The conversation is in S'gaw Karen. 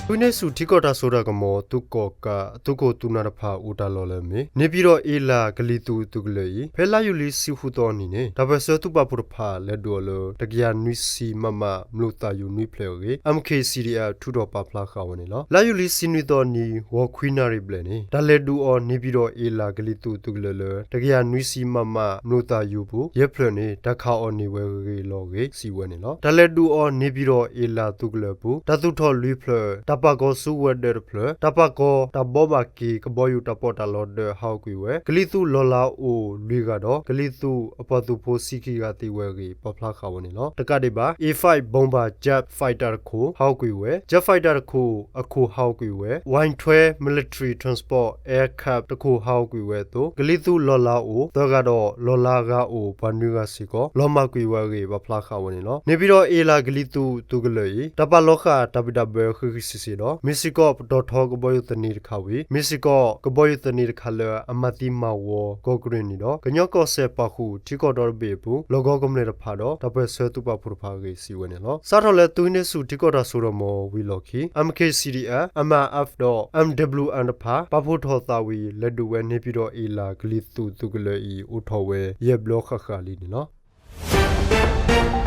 သုးဟံးန့ၢ်ဆူၣ်ထံကီၢ်တၢ်စိတၢ်ကမီၤ သုးကီၣ်ကး သုးခိၣ်သုးနၢ်တဖၣ်အိၣ်တၢ်လီၢ်လၢအမ့ၢ် နေပြည်တော် အ့လးကလံၤသူၣ်သုးကလၢၤအံၤ ဖဲလါယူၤလံဆံဃုသီအနံၤန့ၣ် တၢ်ပၢၢ်ဆၢသုးပာ်ဖှိၣ်တဖၣ် လဲၤဒုးအီၤလၢ တကယၤနွံဆံ မမ မျိာ်သၣ်ယိၤနွံဖျၢၣ်အဂ့ၢ် MKCDF ထုးထီၣ်ပာ်ဖျါဃာ်ဝဲန့ၣ်လီၤ. လါယူၤလံဆံနွံသီအနံၤ ဂီၤခွံနၣ်ရံၣ်ဘျဲၣ်န့ၣ် တၢ်လဲၤဒုးအီၤ နေပြည်တော် အ့လးကလံၤသူၣ်သုးကလၢၤလၢ တကယၤနွံဆံ မမ မျိာ်သၣ်ယိၤပူၤ ယဲၢ်ဖျၢၣ်န့ၣ် တၢ်ခးအီၤန့ၢ်ဝဲဂ့ၤဂ့ၤလီၤဂ့ၤ စံးဝဲန့ၣ်လီၤ. တၢ်လဲၤဒုးအီၤ နေပြည်တော် အ့လးသုးကလၢၤအပူၤ တၢ်သူၣ်ထီၣ်လွံၢ်ဖျၢၣ် တၢ်ပာ်ကီၤစုကဝဲၤဒၢးတဖျၢၣ် တၢ်ပာ်ကီၤတၢ်ဘီးဘၣ်က့ၤ ကဘီယူၤတၢ်ပီးတၢ်လီဒၢးဟးဂီၤကွံာ်ဝဲ ကလံၤသူၣ်လီၢ်လၤအိၣ်လွံၢ်ဂၤဒီး ကလံၤသူၣ်အပှၤသုးဖိဆံခံဂၤသံဝဲအဂ့ၢ် ပာ်ဖျါဃာ်ဝဲန့ၣ်လီၤ. တကးဒံးဘၣ် A five bomber jet fighter တခိၣ် ဟးဂီၤကွံာ်ဝဲ, jet fighter တခိၣ် အခိၣ်ဟးဂီၤကွံာ်ဝဲ, Y twelve military transport aircraft တခိၣ် ဟးဂီၤကွံာ်ဝဲအသိး ကလံၤသူၣ်လီၢ်လၤအိၣ်သၢဂၤဒီး လီၢ်လၤဂၤအိၣ်ပှၤနွံဂၤစ့ၢ်ကီး လီၤမၢ်ကွံာ်ဝဲအဂ့ၢ် ပာ်ဖျါဃာ်ဝဲန့ၣ်လီၤ. နေပြည်တော် အ့လးကလံၤသူၣ်သုးကလၢၤအံၤ တၢ်ပာ်လီၤဃာ် တၢ်ဘံၣ်တၢ်ဘၢဃံးဃံးစ့ၢ်စ့ၢ်ဒီး မ့ၢ်စ့ၢ်ကီးပတီၢ်ထီကဘီယူၤသန့တခါဝံၤ မ့ၢ်စ့ၢ်ကီးကဘီယူၤသန့တခါလၢအမၤသံမၤဝီ ကီၢ်ကရ့ၣ်နံၤဒီး ကညီကီၢ်စဲၣ်ပာ်ဃုာ် ထံကီၢ်ဒီတဘ့ၣ်အပူၤ လီၢ်ကဝီၤကမျၢၢ်တဖၣ်ဒီး တၢ်ပၢၢ်ဆၢသုးပာ်ဖှိၣ်တဖၣ်အဂ့ၢ် စံးဝဲန့ၣ်လီၤ. စးထီၣ်လၢသုးဟံးန့ၢ်ဆူၣ်ထံကီၢ်တၢ်စိတၢ်ကမီၤဝံၤအလီၢ်ခံ MKCDF, MRF ဒီး MWM တဖၣ် ပာ်ဖှိၣ်ထီၣ်သးဝံၤ လဲၤဒုးဝဲ နေပြည်တော် အ့လးကလံၤသူၣ်သုးကလၢၤအံၤ အိၣ်ထီၣ်ဝဲယဲၢ်ဘျီဃၣ်ဃၣ်လံန့ၣ်လီၤ.